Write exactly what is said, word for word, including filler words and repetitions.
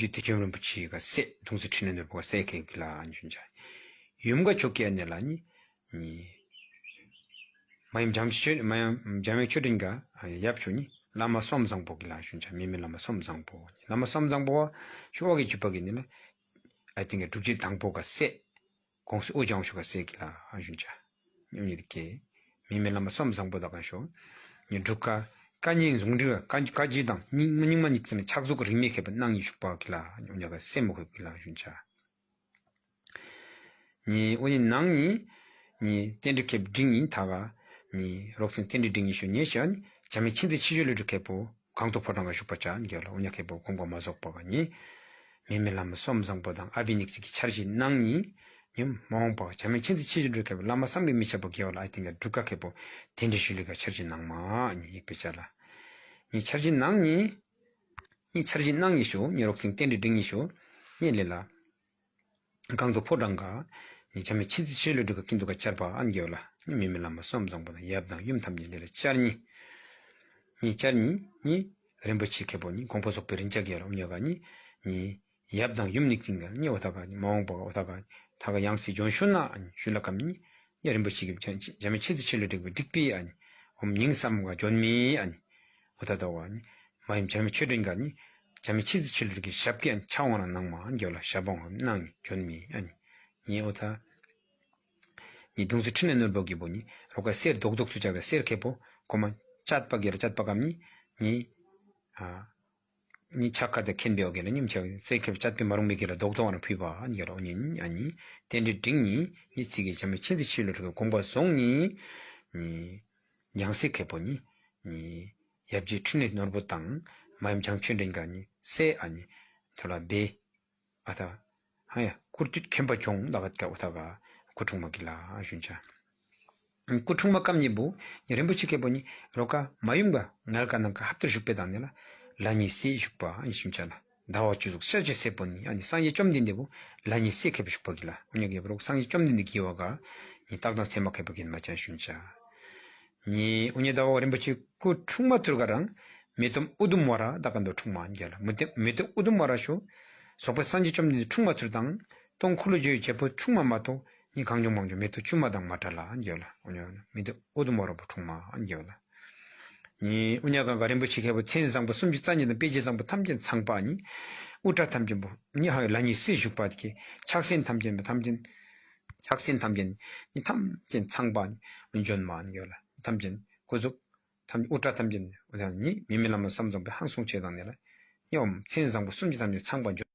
རྗེ་བདེ་ཆེན་རིན་པོ་ཆེ་ག་སྲས་གདུང་སྲས་འཕྲིན་ལས་ནོར་བུ་ག་སྲས་ཁེ་གི་ལ་ཨན་ཞུན་ཆ། ཡུམ་ག་ཆོ་གེ་ནི་ལ་ནི། ནི། མ་ཡུམ་འཇམ་ཆོས་མ་ཡུམ་འཇམ་དབྱངས་ཆོས་སྒྲོན་ག་ཡབ་ཆོ་ནི་བླ་མ་གསུམ་བཟང་པོ་གི་ལ་ཞུན་ཆ། མི་མེད་བླ་མ་གསུམ་བཟང་པོ། བླ་མ་གསུམ་བཟང་པོ་ཤོ་བ་གི་བཅུ་པ་གི་ནི་ལ། ཨ་ཏིང་ག་སྒྲུབ་བྱེད་དང་པོ་ག་སྲས། གོང་སུ་ཨོ་རྒྱན་ཆོ་ག་སྲས་གི་ལ་ཨན་ཞུན་ཆ། ཉུང་ཉིད་ཀྱི། མི་མེད་བླ་མ་གསུམ་བཟང་པོ་དག་ག་ཤོ། ཉི་འབྲུག་ག་བཀའ་རྙིང་གཟུངས་འབྲེལ་བཀའ་བཀའ་བརྒྱུད་དང་རྙིང་རྙིང་མ་ཉིག་ཙམ་ཕྱག་རྫོགས་རིས་མེད་མཁས་པ་གནང་ཡི་ཞུགས་པ་གི་ལ་ཉུང་ཉག་ག་སྲས་མོ་ཁོ་གི་ལ་ཞུན་ཆ། ནི་ཨོ་ནི་ནང་ནི། ནི་རྟེན་འབྲེལ་མཁས་པ་འབྲིང་ཡིན་ད་ག་ནི་རོགས་ཚན་རྟེན་འབྲེལ་འབྲིང་ཡིན་ཤོ་ཉེ་ཤ་ནི་བྱམས་མེད་མཁྱེན་བརྩེ་ཆེ་ཤོས་ལས་སྒྲུབ་མཁས་པོ་གངས་ཏོག་ཕོ་བྲང་ག་བཞུགས་པ་ཆ་འགྱོ་ལ་ཨོ་ཉག་མཁས་པོ་དགོངས་པ་མ་རྫོགས་པ་ག་ནི། མི་མེད་བླ་མ་གསུམ་བཟང་པོ་དང་ཨ་བི་ཉིག་ཙིག་གི་འཆར་གཞི་གནང་ནི། ཉིན་མ་འོངས་པ་བྱམས་མེད་མཁྱེན་བརྩེ་ཆེ་ཤོས་ལས་སྒྲུབ་མཁས་པོ་བླ་མ་བསམ་གྱིས་མི་ཁྱབ་པ་དགེ་བ་ལ་ཨ་ཏིང་ག་འབྲུག་ག་མཁས་པོ་དེ་འདྲའི་ཞུ་ལི་ག་འཆར་གཞི་གནང་མ་ནི་ཡིག་པའི་ཆ་ལ། ནི་འཆར་གཞི་གནང་ནི། ནི་འཆར་གཞི་གནང་ནི་ཤོ་ནི་རོགས་ཚན་རྟེན་འབྲེལ་འབྲིང་ཡིན་ཤོ། ནི་ལེ་ལ། གངས་ཏོག་ཕོ་བྲང་ག་ནི་བྱམས་མེད་མཁྱེན་བརྩེ་ཆེ་ཤོས་ལས་སྒྲུབ་མཁས་པོ་ཀུན་ཏུ་ག་བཅར་བ་ཨན་གྱོ་ལ། ནི་མི་མེད་བླ་མ་གསུམ་བཟང་པོ་དང་ཡབ་དང་ཡུམ་ཐམས་ཅད་ལེ་ལ་བཅར་ནི། ནི་བཅར་ནི་ནི་རིན་པོ་ཆེ་མཁས་པོ་ནི་དགོངས་པ་རྫོགས་པའི་རིན་ཆེན་གྱི་ལ་ཨོ་ཉག་ག་ནི། ནི་ཡབ་དང་ཡུམ་ཉིག་ཙིང་ག་ནི་འོ་ཐ་ག་ནི་མ་འོངས་པ་ག་འོ་ཐ་ག་ཐ་ག་ཡང་སྲིད་འབྱོན་ཤོ་ན་ཨ་ནི་ཤུ་ལ་ཀམ་ནི་ཡ་རིན་པོ་ཆེ་གི་བྱམས་བྱམས་མེད་མཁྱེན་བརྩེ་ཆེ་ལས་སྒྲུབ་མཁས་པོ་འགྲིག་པའི་ཨ་ནི་ཨོམ་ཉིང་བསམ་ག་འབྱོན་མི་ཨ་ནི་འོ་ཐ་ཐ་བ་ནི་མ་ཡུམ་བྱམས་མེད་ཆོས་སྒྲོན་ག་ནི་བྱམས་མེད་མཁྱེན་བརྩེ་ཆེ་ལས་སྒྲུབ་མཁས་ཞབས་ཀྱི་ཨ་ནི་ཕྱག་དབང་རང་གནང་མ་ཨ་ནི་གྱོ་ལ་ཞབས་དབང་གནང་ནི་འབྱོན་མི་ཨ་ནི་ནི་འོ་ཐ། ནི་གདུང་སྲས་འཕྲིན་ལས་ནོར་བུ་གི་བུ་ནི་རོ་ཀ་གསེར་རྡོག་རྡོག་ཏུ་བཅག་གི་གསེར་མཁས་པོ་གོ་མ་བཅད་པ་གི་ལ་བཅད་པ་གམ་ནི་ནི་ཨ་ནི་ཆ་ཁ་དེ་མཁན་པའི་འོག་གི་ལ་ཉིམ་ཆ་གསེར་མཁས་པོ་བཅད་པའི་མ་རུང་བའི་གི་ལ་རྡོག་རྡོག་རང་ཕུལ་བ་ཨ་ནི་གི་ལ་ཨོ་ཉི་ཨ་ནི་རྟེན་འབྲེལ་འབྲིང་ནི་ནི་ཚིག་གི་བྱམས་མེད་མཁྱེན་བརྩེ་ཆེ་ལས་སྒྲུབ་མཁས་པོ་དགོངས་པ་རྫོགས་ནི་ནི་ཡང་སྲིད་མཁས་པོ་ནི་ནི་ཡབ་རྗེ་འཕྲིན་ལས་ནོར་བུ་དང་མ་ཡུམ་བྱམས་ཆོས་སྒྲོན་ག་ནི་སྲས་ཨ་ནི་ཐོ་ལ་བེ། ཨ་ཐ། ཧ་ཡ་སྐུ་སྟོད་མཁན་པ་ཇོང་ལ་ག་ཏ་འོ་ཐ་ག་སྐུ་འཁྲུངས་མ་གི་ལ་ཞུན་ཆ། སྐུ་འཁྲུངས་མ་སྐབས་ཉེ་བུ་ནི་རིན་པོ་ཆེ་མཁས་པོ་ནི་རོ་ཀ་མ་ཡུམ་ག་ངལ་ག་ནང་ག་ཧབ་ཏུ་བཞུགས་པའི་དང་ནི་ལ་ལ་ཉི་སྲས་བཞུགས་པ་ཨ་ནི་ཞུན་ཆ་ལ་ཟླ་བ་བཅུ་གཟུགས་ཤ་ཆེ་སྲས་པོ་ནི་ཨ་ནི་སངས་རྒྱས་བཅོམ་ལྡན་འདས་བུ་ལ་ཉི་སྲས་མཁས་པོ་བཞུགས་པ་གི་ལ་འུ་ཉག་གི་རོ་སངས་རྒྱས་བཅོམ་ལྡན་འདས་གི་བ་ག་ནི་རྟགས་དང་མཚན་མ་མཁས་པོ་གི་མ་ཅན་ཞུན་ཆ། ནི་ཨུ་ཉེ་ཟླ་བ་རིན་པོ་ཆེ་སྐུ་འཁྲུངས་མ་ཐུར་ག་རང་མེ་ཏོམ་ཨུ་དུམ་ཝ་ར་ད་ག་འདོ་འཁྲུངས་མ་འགྱ་ལ་མེ་ཏོམ་མེ་ཏོམ་ཨུ་དུམ་ཝ་ར་ཤོ། ཟོག་པོ་སངས་རྒྱས་བཅོམ་ལྡན་འདས་འཁྲུངས་མ་ཐུར་དང་སྟོང་འཁོར་ལོས་སྒྱུར་བའི་རྒྱལ་པོ་འཁྲུངས་མ་མ་གཏོགས་ནི་གང་བྱུང་མང་བྱུང་མེ་ཏོག་ཆུ་མ་དང་མ་བྲལ་ལ་འགྱ་ལ་ཨུ་ཉེ་མེ་ཏོམ་ཨུ་དུམ་ཝ་ར་བོ་འཁྲུངས་མ་འགྱ་ལ། ནི་ཨུ་ཉག་ག་ག་རིན་པོ་ཆེ་མཁས་པོ་མཚན་བཟང་པོ་སུམ་ཅུ་རྩ་གཉིས་དང་དཔེ་བྱད་བཟང་པོ་ཐམས་ཅད་ཚང་པ་ནི་དབུ་སྐྲ་ཐམས་ཅད་པོ་ནི་ཧ་ལ་ཉི་སྲས་བཞུགས་པ་དེ་ཁྱག་སེན་ཐམས་ཅད་པོ་ཐམས་ཅད། ཕྱག་སེན་ཐམས་ཅད་ནི་ཐམས་ཅད་ཚངས་པ་ནི་འཇོན་མ་ནི་ཡོད་ལ་ཐམས་ཅད་སྐུ་གཟུགས་ཐམས་དབུ་སྐྲ་ཐམས་ཅད་ནི་མི་མེད་བླ་མ་བསམ་བཟང་པོའི་ཧང་སོང་ཆེ་དང་ནི་ལ་ཡོམ་མཚན་བཟང་པོ་སུམ་ཅུ་ཐམས་ཅད་ཚངས་པ་འཇོན།